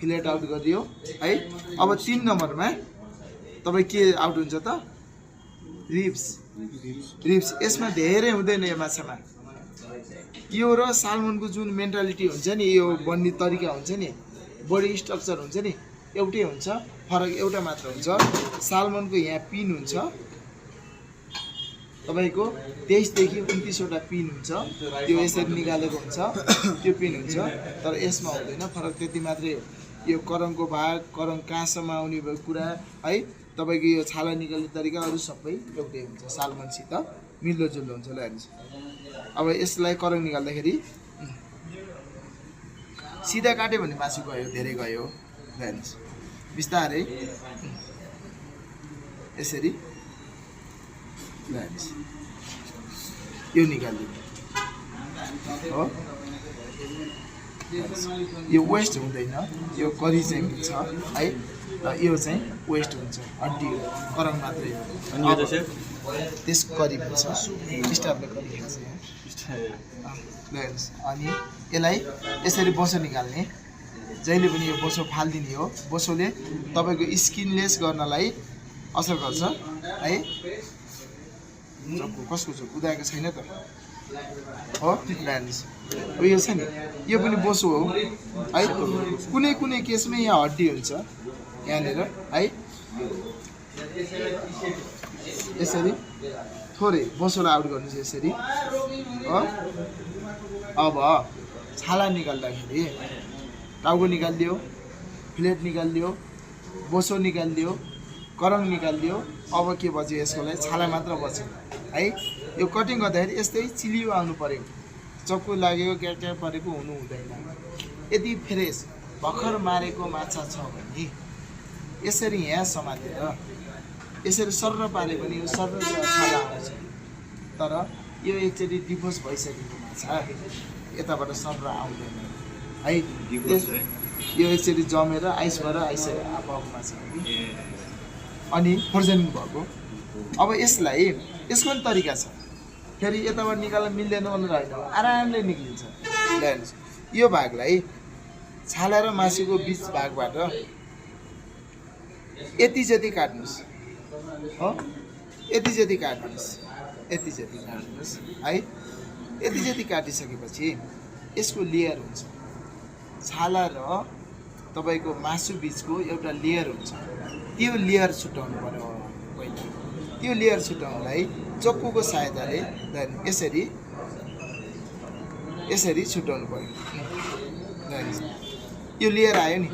Fillet out गरियो है। अब 3 नम्बरमा तपाईँ के आउट हुन्छ त रिब्स। यसमा धेरै हुँदैन यो माछामा। यो र सालमनको जुन मेन्टालिटी हुन्छ नि, यो बन्ने तरिका हुन्छ नि, बडी स्ट्रक्चर हुन्छ नि, एउटै हुन्छ। फरक एउटा मात्र हुन्छ, सालमनको यहाँ पिन हुन्छ तपाईको 23 देखि 29 वटा पिन हुन्छ, त्यो यसरी निकालेको हुन्छ, त्यो पिन हुन्छ। तर यसमा हुँदैन, फरक त्यति मात्रै हो। यो करङको भाग, करङ कहाँसम्म आउने भएको कुरा है, तपाईको यो छाला निकाल्ने तरिका अरु सबै एउटै हुन्छ, सालमनसित मिल्दोजुल्दो हुन्छ। ल हेर्नुस्, अब यसलाई करङ निकाल्दाखेरि सिधा काट्यो भने मासु गयो, धेरै गयो। ल हेर्नुस्, बिस्तारै यसरी ल हेर्नुस्, यो निकाल्दिनु हो। यो वेस्ट हुँदैन, यो करी चाहिँ हुन्छ है, र यो चाहिँ वेस्ट हुन्छ, हड्डी हो, करङ मात्रै हो। अनि यो चाहिँ त्यसको करी हुन्छ, स्टाफले करी खान्छ यहाँ। ल हेर्नुस्, अनि यसलाई यसरी बोसो निकाल्ने, जहिले पनि यो बोसो फालिदिने हो। बोसोले तपाईँको स्किनलेस गर्नलाई असर गर्छ है। कसको छ उदाएको छैन त हो। हेर्नुस्, अब यो छ नि, यो पनि बोसो हो है। कुनै कुनै केसमा यहाँ हड्डी हुन्छ यहाँनिर है। यसरी थोरै बोसोलाई आउट गर्नुहोस् यसरी हो। अब छाला निकाल्दाखेरि टाउको निकालिदियो, प्लेट निकालिदियो, बोसो निकालिदियो, करङ निकालिदियो। अब के बच्यो यसको लागि छाला मात्र बच्यो है। यो कटिङ गर्दाखेरि यस्तै चिलियो आउनु पर्यो, चक्कु लागेको क्या परेको हुनु हुँदैन। यदि फ्रेस भर्खर मारेको माछा छ भने यसरी यहाँ समातेर यसरी सर्र पारे पनि यो सर्र छाला आउँछ। तर यो एकचोटि डिपोज भइसकेको माछा यताबाट सर्र आउँदैन है। यो एकचोटि जमेर आइस भएर भएको माछा अनि फ्रोजन भएको। अब यसलाई यसको पनि तरिका छ, फेरि यताबाट निकाल्न मिल्दैन भनेर होइन, आरामले निक्लिन्छ। हेर्नुहोस्, यो भागलाई छाला र मासुको बिच भागबाट यति जति काट्नुहोस् हो, यति जति काट्नुहोस्, यति जति काट्नुहोस् है। यति जति काटिसकेपछि यसको लेयर हुन्छ, छाला र तपाईँको मासु बिचको एउटा लेयर हुन्छ। त्यो लेयर छुट्याउनु पर्यो पहिला। त्यो लेयर छुट्याउनलाई चक्कुको सहायताले यसरी यसरी छुट्याउनु पर्यो। यो लेयर आयो नि।